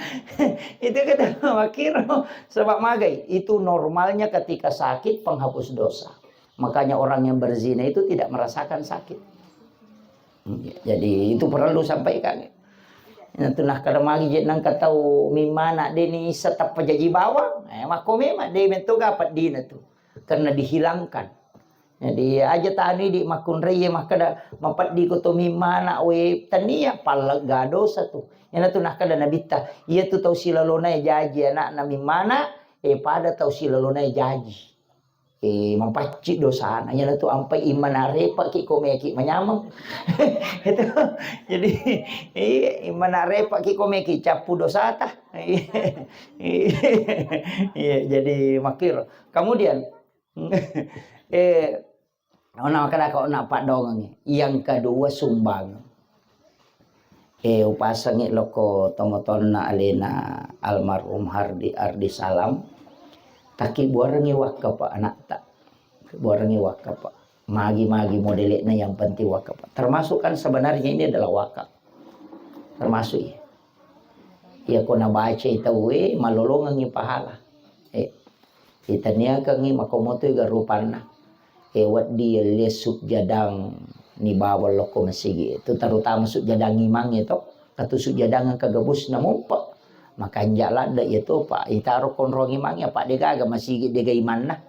Itu kata makiro. Sebab magai, itu normalnya ketika sakit penghapus dosa. Makanya orang yang berzina itu tidak merasakan sakit. Jadi itu perlu sampaikan. Nah, tu nah kada magi je nangka tau mimmana deni satappa jaji bawang. Eh, makko memang de metto ga peddina tu. Karena dihilangkan. Jadi aja tanu di makkunrai makkeda mapeddi ko to mimmana we tania pallegga dosa tu. Iyana tu nakkeda nabitta, iya tu tau silalona jaji anakna mimmana, eh, pada tau silalona jaji. Eh, mapacci dosana. Iyana tu ampai immana repaki ko meki manyameng. Itu. Jadi, iya, immana repaki ko meki cappu dosata. Iya, iya, jadi makir. Kemudian, eh, ona makkeda ko na paddongengi. Yang kedua, sumbang. Eh, upasengi lokko tomotonna alena almarhum Hardi Ardi Salam. Takkibuarengi wakka, Pak, anakta. Buarengi wakka, Pak. Magi-magi modelekna yang penting wakka, Pak. Termasuk kan sebenarnya ini adalah wakaf. Termasuk iya. Iya ko nabacai tauwe, malolongengngi pahala. Eh, itaniakengngi makomoto ga rupanna. Eh, wedding yellie sujjadang ni bawang lokko masigi. Itu terutama sujjadang imang itu. Katu sujjadang kagabus namumpa. Makanja ladde iya to, Pak. Itaro konrong imang ya, Pak, degaga masigi dega imanna.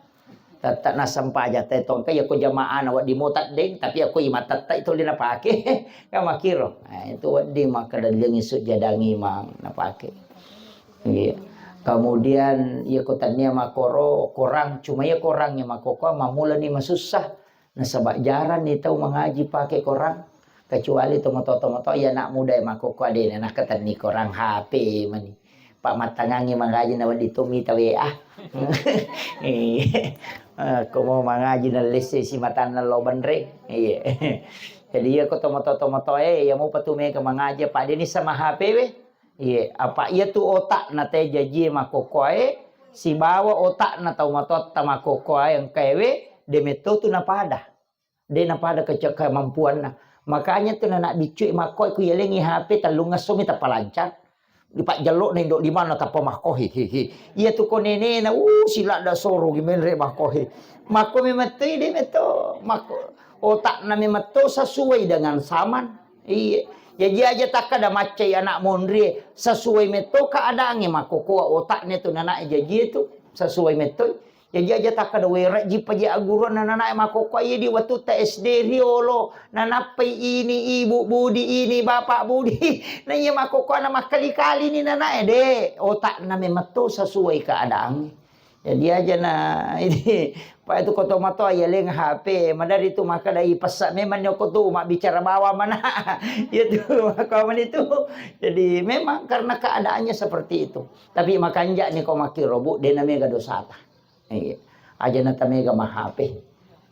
Tette nassempajang te tongka, iya ko jamaah na wedding mo teddeng, tapi iya ko imang tette itu le napake. Kan makiro. Nah, itu wedding makkeda liang isu jadang imang napake. Iya. Kemudian iya ko tania makkoro korang, cuma iya korang iya makkoko mammulani masussa. Nasaba jarang ni tau mangaji pake korang. Kecuali tomatoa-tomatoa iya anak muda iya makkoko adena nakkatenni korang H P mani. Pak mattangangngi mangaji na wedding to mita W A. Iya. Eh, ko mau mangaji na lesse si matanna lo benre. Iya. Jadi iya ko tomatoa-tomatoa e, iya mupa tu mega mangaji, Pak, deni sama H P we. Iya, apa iya tu otak na te jaji makkoko e, sibawa otak na tau matotta makkoko e engka we, de metto tu napada. De napada kece-, kemampuanna. Makanya tu nanak biccu e makkoi ku yalengi H P tellung esso mi tappa lancar. Di pajjello na indo lima na tappa makko, he, he, he. Iya tu ko nenena, uh, siladda soro gi menre makko, he. Makko memang tu de metto, makko otakna memang to sesuai dengan zaman. Iya. Jaji aja takkada maccai anak monri, sesuai metto keadaannya makko ko otaknya tu nanak jaji itu sesuai metto. Jaji aja takkada, "We, rejji paja agguruanna nanae makkokkoe di wettutta S D riolo, nanappai ini Ibu Budi, ini Bapak Budi." Na iya makkokkoana makkali-kali ni nanae, de, otakna memang to sesuai keadaannya. Jadi aja na, ini, Pak, itu koto matoa ya leng H P, madari tu makkada ipessa memang nyoko tu mabbicara bawang mana. Ya tu, apa itu. Jadi memang karena keadaannya seperti itu. Tapi makanja ni ko makkiro, Bu, de na mega dosata. Iya. Aja na tamega ma H P.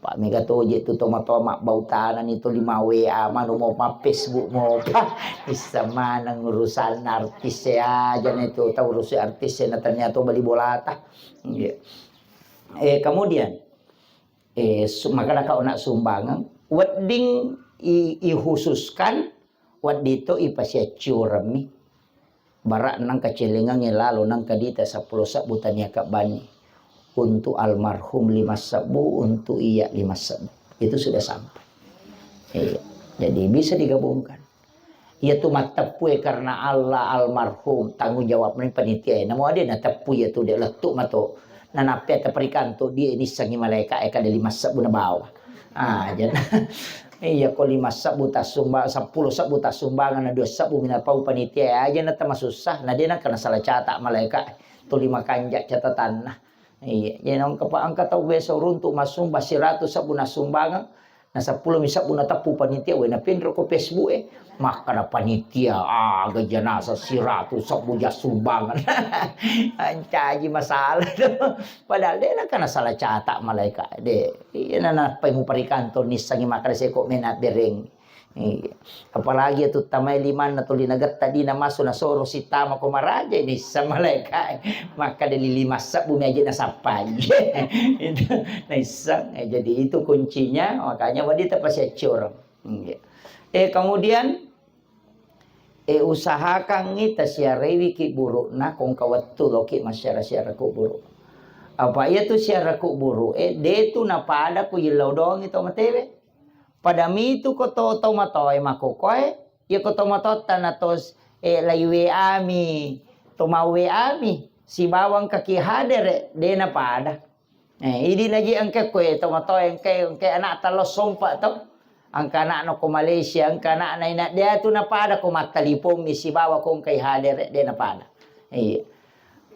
Pak mega toje tu tomatoa mabbau tanani tu lima W A manu mo ma Facebook mo pa issa maneng urusan artis e aja na itu tau urusi artis e na ternyata bali bolata. Iya. Eh, kemudian eh, su- maka nakau nak sumbangan wedding i, ikhususkan wedding to ipasiaccioremmi. Bara nangka celengangnge lalo nangka dita seppulo sebbu tania kabbani. Untuk almarhum lima sebbu, untuk iya lima sebbu. Itu sudah sampai. Iya. Jadi bisa digabungkan. Iya tu matteppue karena Allah almarhum, tanggung jawab ni panitia. Namo ade na teppu iya tu de lettu mato. Nanappe ta perikanto dia ini sangi malaika e kada lima sebbu na bawa. Ah, jadi iya ko lima sebbu tasumba, seppulo sebbu tasumbangan na dua sebbu mina pau panitia aja na tamasussa na dia na kena salah catat malaika tu lima kanja catatanna. Iya, jadi nang kepa angka tau biasa runtuk masumba seratus sebbu na sumbangan na seppulo mi sebbu na teppu panitia we na pinro ko Facebook e. Maka na panitia aga janasa seratus sebbu ja sumbangan. Ancaji masalah tu. Padahal de na kena salah catat malaika de. Iya na na pai mu parikanto nissangi maka de seko mena bereng. Iya. Apalagi tu tamai limanna tuli nagetta dina masu nasoro sitama ko maraja ini sama malaika. Maka de lima sebbu mi aja nasappai. Itu naisseng. Eh, jadi itu kuncinya, makanya wadi tapasiaccor. Iya. Eh, kemudian eh usahakan kita siarewi ki burukna kongka wettu loki masyarakat siara kuburu. Apa iya tu siara kuburu eh de tu napada ku yillau doang itu matewe. Pada mitu ko to, to matoe makokoe, iya ko to matotta na to s- eh, lai W A mi, to mau W A mi, sibawang kaki hadere, de na pada. Eh, idi naji engke koe to matoe engke engke anak talo sompa to. Angka anak no ko Malaysia, angka anak na ina dia tu na pada ko mattalipong mi sibawa ko engkai hadere, de na pada. Iya.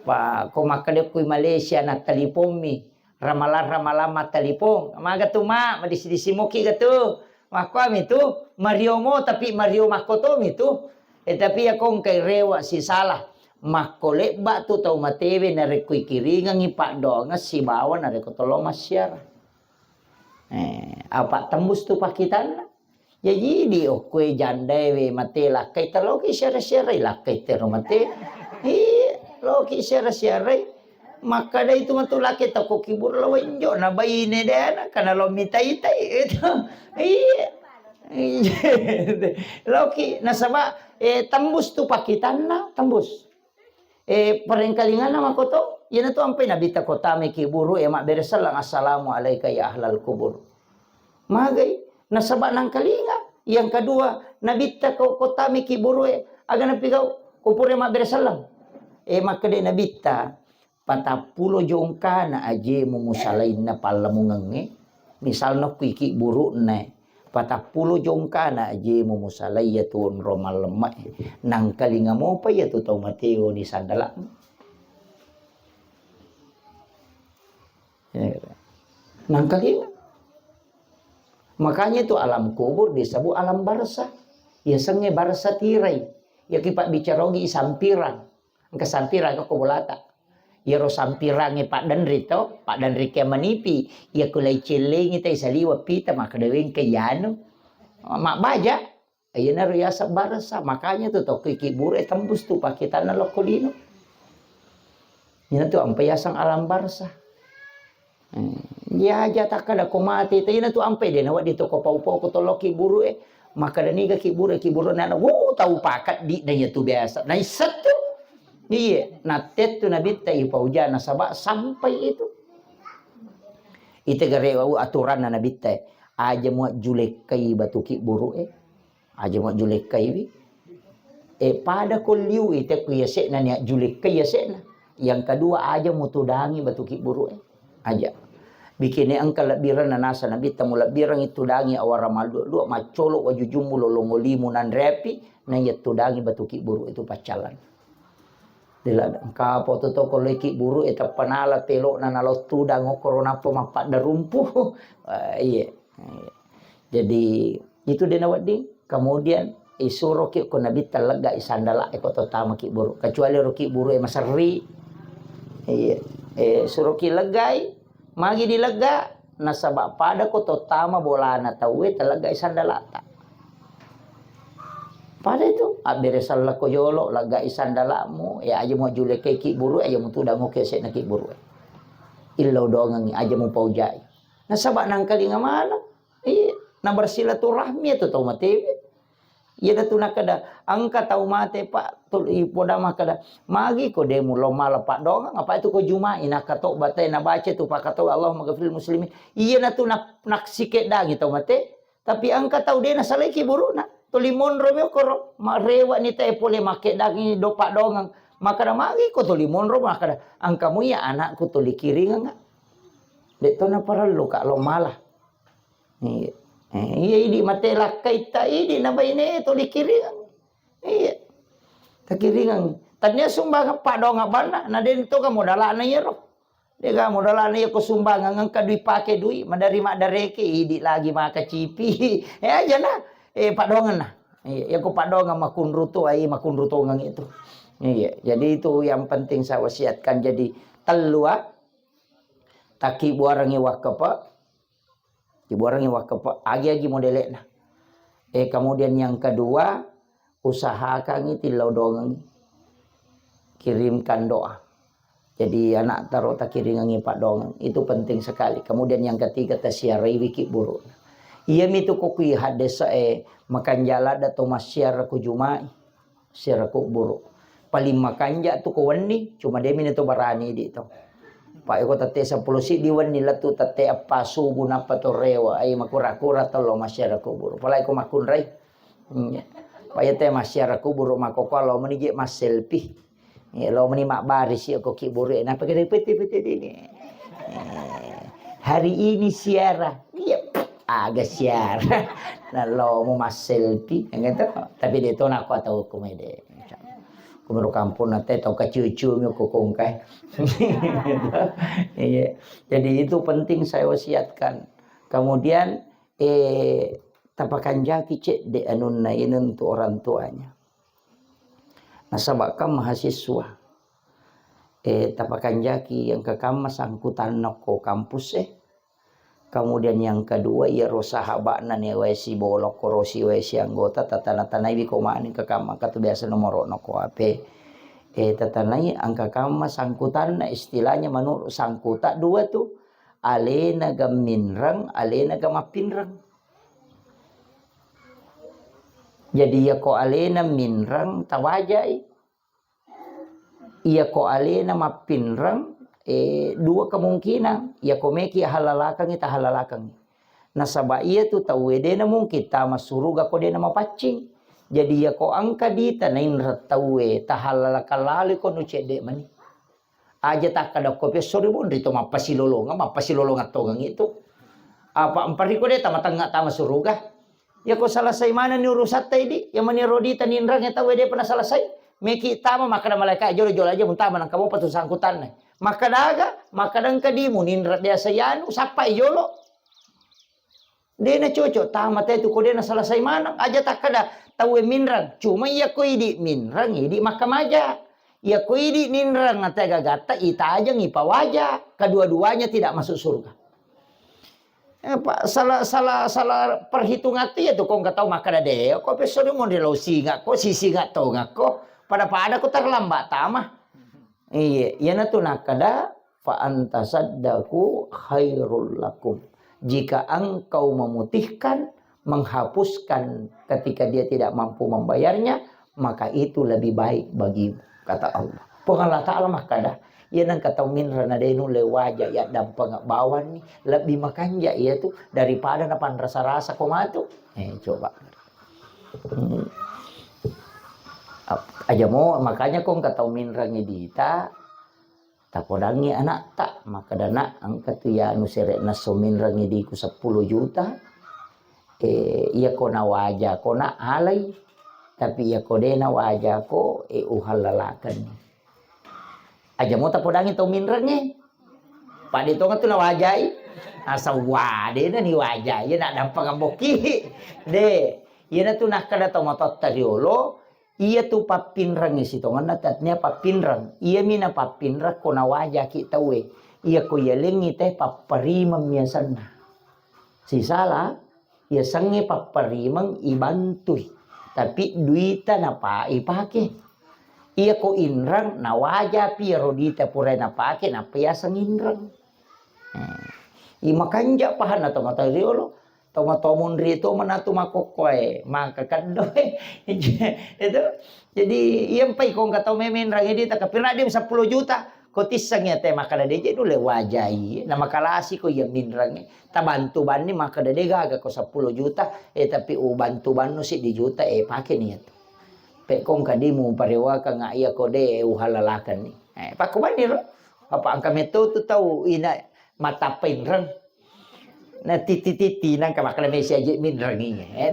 Pa ko makkeda kui Malaysia na talipong mi, ramalang-ramalang mattalipong. Maga tu, Mak, madisi-disi moki ga tu. Makkuami tu, Mario mo, tapi Mario makkotomi tu. Eh, tapi ya kongkai rewa sisala. Makko lebba tu tau matewe narekko ikiringengi paddoangeng sibawa narekko tolo massiara. Eh, apa tembus tu pakitanna? Jaji di okkoe jandae we mate lakkai te loki siara-siarai lakkai tero mate. Iya, loki siara-siarai. Makkada itu matu laki toko kibur lo wenjo na baine dena kana lo mitai-tai itu. Iya. Iya. Loki nasaba eh, tembus tu pakitanna, tembus. Eh, parengkalinganna makoto, iyanatu ampai nabitta ko tamai kiburu e mabbere selleng, "Assalamu alaika ya ahlal kubur." Magai, nasaba nangkalinga. Yang kedua, nabitta ko, ko tamai kiburu e, aga napigau, ko pura mabbere selleng. Eh, makkeda nabitta, patappulo jongkana ajemu musalainna pallamungengnge, misalna kuiki burukna, patappulo jongkana ajemu musalai iyatu onrong mallemme'e, nangkalinga mopa iyatu tau mateo ni sandala'mu. Nangkalinga. Makanya itu alam kubur disebut alam barzah. Yasengnge barzah tirai. Yaki pabbicara ogi sampirang. Engka sampirang ko bolata. Iyaro sampirangnge paddenri to, paddenri ke manipi. Iya kulai cellengi tai saliwa pita makkeda wengke yanu. Mabbaja. Iyanaro yaseng barzah. Makanya tu tokko iki buru e tembus tu pakitanna lokko lino. Ina tu ampa yaseng alam barzah. Eh, iya aja takkada ko mate, tapi na tu ampai de na wedding to ko pau-pau ko tolloki buru e. Makkada niga ki buru e, ki buru nana, "Wo, tau pakat di na iya tu biasa." Na isseng tu. Iya, na tettu nabitta i pauja nasaba sampai itu. Ite gare wau aturanna nabitta e. Aja mua julekkai batu ki buru e. Aja majjulekkaiwi. Eh, pada ko liu i tekku yase'na ni ajjulekkai yase'na. Yang kedua, aja mutudangi batu ki buru e. Aja. Bikini engka lebbireng nanasa nabitta mu lebbireng itu dangi awara mallu-, lua maccolo wajujummu lolongo limu nanrepi na iya tudangi batu ki buru itu paccalan. Dila engka poto to ko leki buru e tappanala telokna nalottu dango korona po mappadda rumpu. Eh, iya. Iya. Jadi, itu dena wedding. Kemudian, isuro ki ko nabitta legga i sandala e ko to tama ki buru. Kecuali ro ki buru e maserri. Iya. Eh, suro ki leggai. Magi di legga? Nasaba pada ko tottama bolana tauwe, teleggai sandalata. Pada itu, abbere sellekko jolo, leggai sandalamu, ya aja mu julekeki buru, aja mu tudang oke sekna ki buru. Illau dongengi, aja mu paujai. Nasaba nangkalinga mana? Iya, na bersilaturahmi itu tau matewe. Iyanatu nakkeda, engka tau mate, Pak, tul-, ipoda makkeda, magi ko de mulo mala paddoangeng, apa itu ko Juma'i, nakatoba te, nabaca tu pakatoba, Allahumma ghafiril muslimin. Iyanatu nak-, naksikeddangi tau mate, tapi engka tau de nasalai ki buruna. Tuli monro mi okoro, marewa ni te pole makkeddangi do paddoangeng. Makkeda, magi ko tuli monro, makkeda, engka mu iya anakku tuli kiringengnga. De to naparellu ka lo mala. Iya. Eh, iya, idi mate lakkaitta, idi na baine to dikiringang. Iya. Takiringang. Tania sumbangan paddoangeng banna, na den to ka modalana iyaro. De ka modalana iya ko sumbangan engka dui pake dui, madari maddareke, idi lagi maka cipi. Eh, aja na. Eh, paddoangeng na. Iya, iya ko paddoangeng makunrutu, ai makunrutongeng itu. Iya, jadi itu yang penting saya wasiatkan. Jadi tellu, ah, takkibuarengngi wakkepe, Kibuarengngi wakkepe, agi-agi modele'na. Eh, kemudian yang kedua, usahakangngi tillau dongengngi. Kirimkan doa. Jadi, anak taro takiringengngi paddoangeng. Itu penting sekali. Kemudian yang ketiga, tasiaraiwi ki buru. Iya mitu ko kui haddese'e, eh, makanja ladde to massiara ko Juma'i. Siara kuburu. Paling makanja tu ko wenni, cuma de mini to barani idi to. Pak, iko tette seppulo siddi wenni, lettu tette eppa subuh nappa to rewa, ai makura-kura tello massiara kuburu. Apalagi ko makkunrai. Iya. Pak, iya te massiara kuburu, makko ko lo meni je masselfie. Iya, lo meni mabbaris ya ko kiburu, eh, napa kira pete-pete dini. Eh, hari ini siara. Iya, aga siara. Nah, lo mau masselfie, gitu. Tapi de to nako atau komede. Kumuru kampung nate tau kaciu-ciu mi ko kongkai. Iya. Jadi itu penting saya wasiatkan. Kemudian, eh, tapakanjaki cedde anunna ini untuk orang tuanya. Nasaba kan mahasiswa. Eh, tapakanjaki yang kekamma sangkutanna ko kampus, eh. Kemudian yang kedua, iyaro sahaba'na ni wae sibolokko, ro si wae si anggota, tatana-tanaiwi ko mani engka kamma, engka tu biasa nomoro'na ko H P. Eh, tatanai engka kamma sangkutanna, istilahnya menurut sangkuta dua tu, alena ga minreng, alena ga mappinreng. Jadi iya ko alena minreng, tawajai. Iya ko alena mappinreng, eh, dua kemungkinan. Iya ko meki halalakangngi, tahalalakangngi. Nasaba iya tu tauwe dena mungkin tama suruga ko dena mapaccing. Jadi iya ko engka dita nainreng tauwe, tahalalakang lalo ko nu cedde mani. Aja takkada ko pesso ri bonri to mappasilolongang, mappasilolongang tongang itu. Apa empariko de tama tengnga tama suruga. Yako selesai manenni urusatta idi, ya mani rodita ninrang ya tau depa na selesai. Meki tama makkada malaikat jolo-jolo aja muntama nangka mopa tu sangkutanna. Makkada aga, makkada engka di muninra biasa yanu, sappai jolo. Dena cocok tama te tu ko dena selesai maneng, aja takkada tau minrang. Cuma iya ko idi minrang, idi makkamaja. Iya ko idi ninrang na tega gatta, itajang ipawaja. Kedua-duanya tidak masuk surga. Eh, Pak, salah, salah, salah perhitungan tu ya tu, kong katau makkada de, ko peso de monri lau singa ko, si singa tonga ko, pada-pada ko terlambat tama. Iya, iya na tu nakkada, fa antasaddaqu khairul lakum. Jika engkau memutihkan, menghapuskan ketika dia tidak mampu membayarnya, maka itu lebih baik bagimu, kata Allah. Puang Allah Ta'ala makkada, iya nengka tau minra na de nulle waja ya dampeng bawanni, lebih makanja iya tu daripada na panrasa-rasa ko matu. Eh, coba. Hmm. Ap-, aja mo, makanya ko engka tau minrangi dita, tapodangngi anakta, makkada, "Nak, engka tu ya anu sere'na so minrangi diku seppulo juta, eh, iya ko nawaja ko nak alai, tapi iya ko de nawaja ko, eh, uhallalakeng." Aja mo tapodangngi tau minrengnge. Pade tonga tu nawajai. Asa wade na ni wajai, iya nak dampeng ambokki. De, iya na tu nakkada tau matotta riolo, Iya tu pappinrengnge sitongenna, tatnia pappinreng. Iyami na pappinreng ko nawajaki tauwe. Iya ko iyalengngi teh papparimeng miasenna. Sisala, iyasengnge papparimeng ibantui, tapi duita napa ipake. Iya ko inreng, nawajapi iyaro duita pura napake, nappa yaseng inreng. Hmm. I makanja pahanna tomatoa riolo, tomatoa monri to manatu makokkoe, maka keddoe. Itu. Jadi, iya mpai ko engka tau memenreng duita, kapirna dia sepuluh juta, ko tisseng iya te makkeda deje nulle wajai, na makalasi ko iya minreng. Tabantu banni makkeda de gaga ko sepuluh juta, eh, tapi ubantu bannu siddi juta, eh, pake ni iyatu. Pe ko engka di muparewakeng iya ko de uhalalakenni. Eh, pakkubanni ro. Apa engka metto tu tau ina matappa inreng. Na titi-titi nangka makkeda mesi aje minreng iya.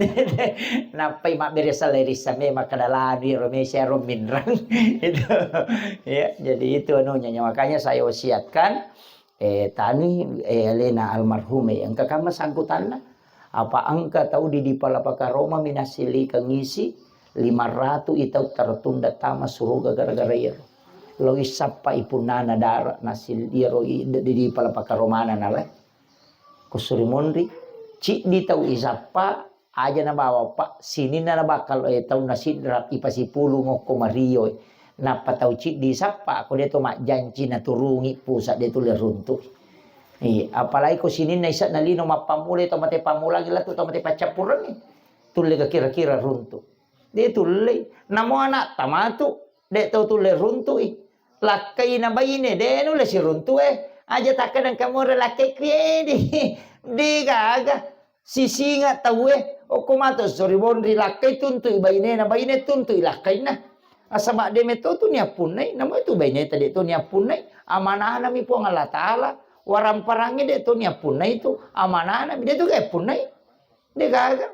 Nappai mabbere sellerissa me makkeda lanu ro mesi ro minreng. Itu. Ya, jadi itu anunya. Makanya saya wasiatkan Eh, tani, eh, alena almarhum, eh, engka kamma sangkutanna? Apa engka tau di, di Palapaka Roma minasili kengisi lima ratu i tau tertunda tama suruga gara-gara iyaro. Lo isappa ipunnana dara nasil iyaro i, di, di Palapaka Romana nalai. Kusuri monri, ciddi tau isappa, Aja nabawa, Pak, sininna nabakal, eh, taunna sidra ipasipulung okko Mario, eh. Nappa tau ciddi sappa, ko de to majjanci naturungi pusat de tulle runtu. Iya, apalagi ko sininna ise'na lino mappammula to mate pammulangi latu to mate paccappurengngi. Tulle ga kira-kira runtu. De tulle. Namo anak tamatu, de to tulle runtui. Lakkai na baine, de nulle siruntu, eh. Aja takkedang kamura lakkai kuedi. De gaga. Sisinga tauwe, okko mato sori bonri lakkai tuntui bainena, baine tuntui lakkainna. Nasaba de metto tu niappunnai, namo tu baineta de to niappunnai. Amanahna mi Puang Allah Taala, waramparangnge de to niappunnai tu, amanahna mi de tu ga punnai. De gaga.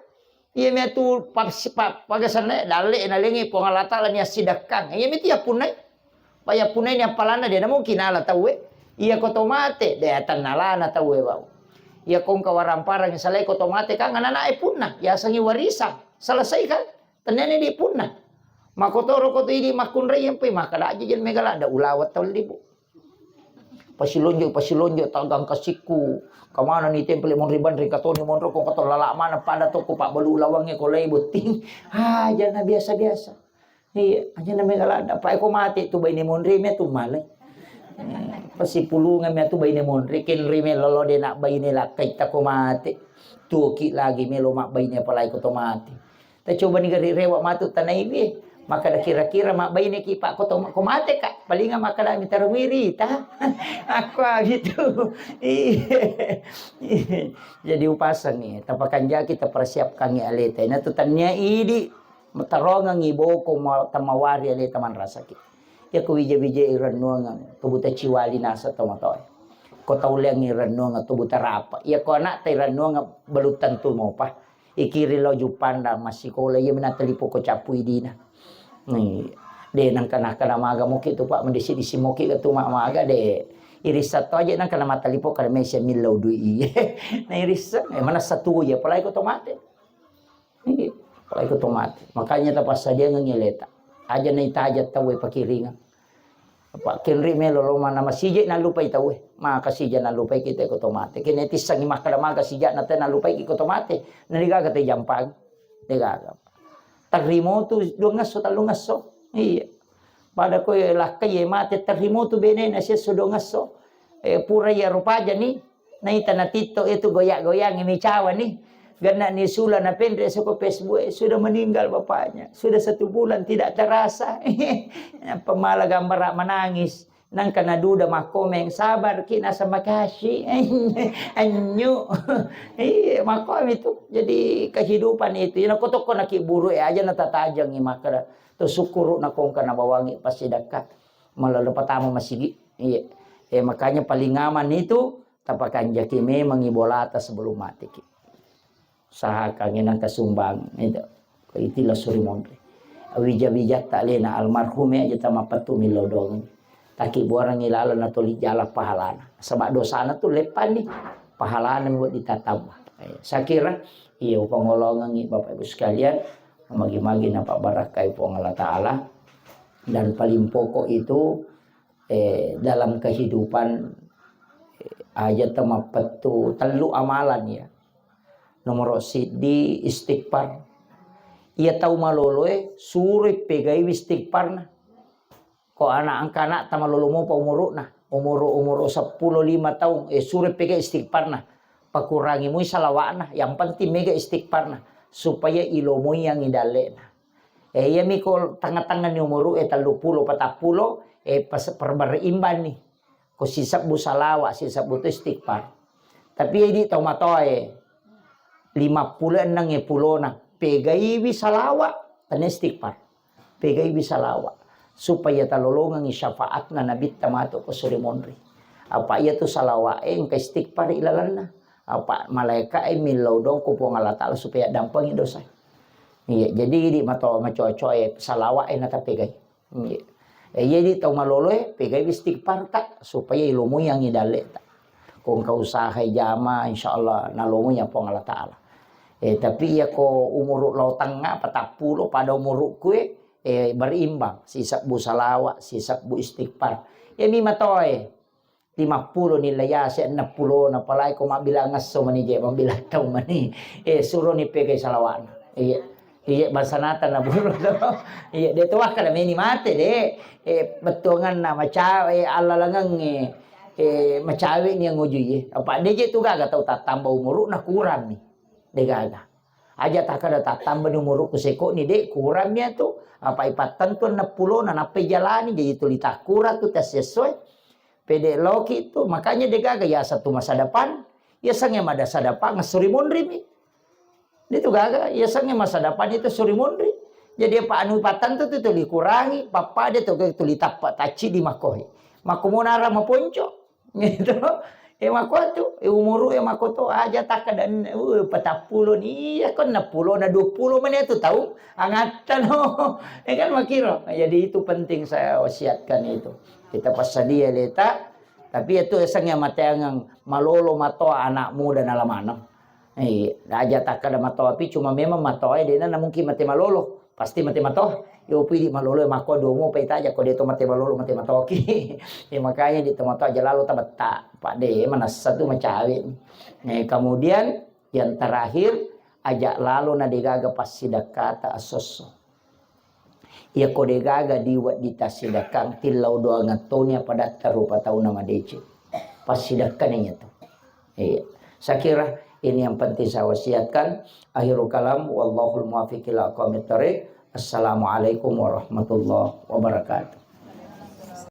Iya mi tu pap-, pap-, pagasanna dalle nalengi Puang Allah Taala ni assidekkang. Iya mi tu yappunnai. Payappunaini appalanna de namungkin nala tauwe. Iya ko to mate, de tennalana tauwe bau. Iya ko engka waramparang salai ko to mate kan anak-anak e punna, yasengi warisan. Selesai kan? Tennani di punna. Makotoro ko to idi makkunrai yang pe maka daji jel mega ladda ulawat tau libu. Pasilonjo, pasilonjo tagang kasikku. Kamana ni tempel monri banri katoni monro ko kato lala mana pada toko pak balu lawange ko lai botting. Aja na biasa-biasa. Iya, aja na mega ladda. Apa ko mate tu baine monri me tu malai. Eh, pasipulungan me tu baine monri, kenri me lolo de nak baine lakkai ta ko mate. Tuoki lagi melo mak baine apalagi ko to mate. Ta coba ni gari rewa matu tanai bi. Maka da kira-kira mak baine ki pak ko to ko mate kak. Palinga maka da mitara wirita. Aku gitu. Iya. Jadi upasang ni. Tapakanjaki tapersiapkan ni aleta. Ina tu tania idi. Matarongengngi boko ma-, tamawari aleta manrasaki. Iya ko wija-wija irennuangeng, tubuta ciwali nasa tomatoe. Ko tauleang irennuangeng, tubuta rapa. Iya ko anakta irennuangeng, belum tentu mopa. Ikiri lo jupanda massikola, iya mena telipo ko cappu idina. Ni, de nangka-nangka na maga moki tu pak, mendisi-disi moki ke tu ma-, maga de. Irissa to aja nangka na matalipo kada mesi millau dui iye. Na irissa, eh, mana satu ya, apalagi ko to mate. Iya, apalagi ko to mate. Makanya tapassadiangengngi aleta. Aja naitaja tauwe pakiringang. Apa kenri melo lo mana masije nalupai tauwe. Maka sija nalupai kita ko to mate. Kene tissangi makkada maga sija na te nalupai ki ko to mate. Na digaga te jampang. Digaga. Tarrimo tu dua ngesso, tallu ngesso. Iya. Pada ko lakkai mate tarrimo tu bene na siesso dua ngesso. Eh, pura iya rupaja ni. Naita na TikTok itu goyang-goyang mi cawa ni. Gana ni sula na penre soko Facebook, eh, sudah meninggal bapaknya. Sudah satu bulan tidak terasa. Pemala gambar menangis. Nangka na duda makkomeng, sabar ki nasa makasi. Anyu. Iya, makkomi tu. Jadi kehidupan itu. Ina kotoko na ki buru e aja na tatajangi makada. Tu syukuru na kongka na bawangi pasti dekat. Malah lupa tama masigi. Iya. Eh, makanya paling aman itu Tapakanjaki memangngi bolata sebelum mateki. Usahakangngi nangka sumbang, itu. Itilah suri monri. Wija-wijatta alena almarhum aja tamappettu millau doang. Taki buarangngi laleng natoli jala pahalana. Sebab dosana tu leppani. Pahalana mi ditatamba. Eh, saya kira, iya upangolongangngi Bapak Ibu sekalian, magi-magi napabarakai Puang Allah Ta'ala. Dan paling pokok itu, eh, dalam kehidupan Aja tau mappettu tellu amalan ya. Nomoro siddi istighfar. Iya tau maloloe suroi pegaiwi istighfarna. Ko anak engka anak tamalolo mopa umuru'na, umuru, umuru seppulo lima taung, eh, sure pega istighfarna. Pakurangi mui salawa'na, yang penting mega istighfarna supaya ilomoiyangi dalle'na. Eh, iyami ko tengah-tengah ni umuru, eh, tellu pulo, patappulo, eh, pas, perbereimbang ni. Ko sisebbu salawa, sisebbu tu istighfar. Tapi idi tau matoae, lima pulo enneng e pulona, pegaiwi salawa, tania istighfar. Pegaiwi salawa. Supaya talolongengi syafaatna Nabitta matu ko suri monri. Apa iya tu salawa e engka istighfar ilalanna. Apa malaika e millau dong ko Puang Allah Ta'ala supaya dampengi dosa. Iya, jadi idi mato macoa-coa e salawa e natapegai. Iya. Eh, iya di tau maloloe, pegaiwi istighfar ta, supaya ilomoiyangi dalle'ta. Ko engka usaha jama, insyaallah nalomoiya Puang Allah Ta'ala. Eh, tapi iya ko umuru lao tengnga, patappulo pada umurukku e, eh, berimbang, sisebbu salawa, sisebbu istighfar. Iya mi matoae, lima pulo ni layase, enam pulo na palai ko mabbilang esso mani je, mabbilang tau mani. Eh, suroni pegai salawa'na. Iya. Iya, bangsa nata na buru to. Iya, de to wakkada meni mate de. Eh, bettuanganna macawe, eh, allalangengnge, eh, macawe ni ngujui. Apa de je tu gaga tau tattamba umuru na kurang mi. De gaga. Aja takkada tattamba ni umurukku seko ni de kurang mi tu. Apa ipattentu enam pulo na nappai jalani jadi tuli takkura tu tes sesuai. Pede loki tu, makanya de gaga yaseng tu masa depan, yasengnge mada sadapang suri monri mi. Itu gaga, yasengnge masa depan itu suri monri. Jadi apa anu patang tu, tu tuli kurangi, pappa de tu tuli tappa tacci di makohi. Mako monara maponco. Gitu. E mako tu, e umuru e mako to aja takkadan, uh, patappulo ni, iya ko enam pulo na dua pulo mani tu tau, angatta no. E kan makiro. Jadi itu penting saya wasiatkan itu. Kita passadia leta, tapi itu eseng yang mateangang malolo matoa anak muda nala maneng. Eh, aja takkada matoa pi, cuma memang matoa e dena na mungkin mate malolo. Pasti mate matoa. Yo pidi malolo mako domo pa itaja ko de to mate malolo mate matoki. Ya makanya di to matoa aja lalo tabetta. Pak de manassa tu macawe. Eh, kemudian yang terakhir, aja lalo na degaga passidakkata asosso. Iyako degaga diwedding tassidakkang, tillau doangeng toni apa datta rupa tauna madeceng. Passidakkani iyatu. Iya. Saya kira ini yang penting saya wasiatkan. Akhirul kalam, wallahul muwaffiq ila aqwamit thariq. Assalamualaikum warahmatullahi wabarakatuh.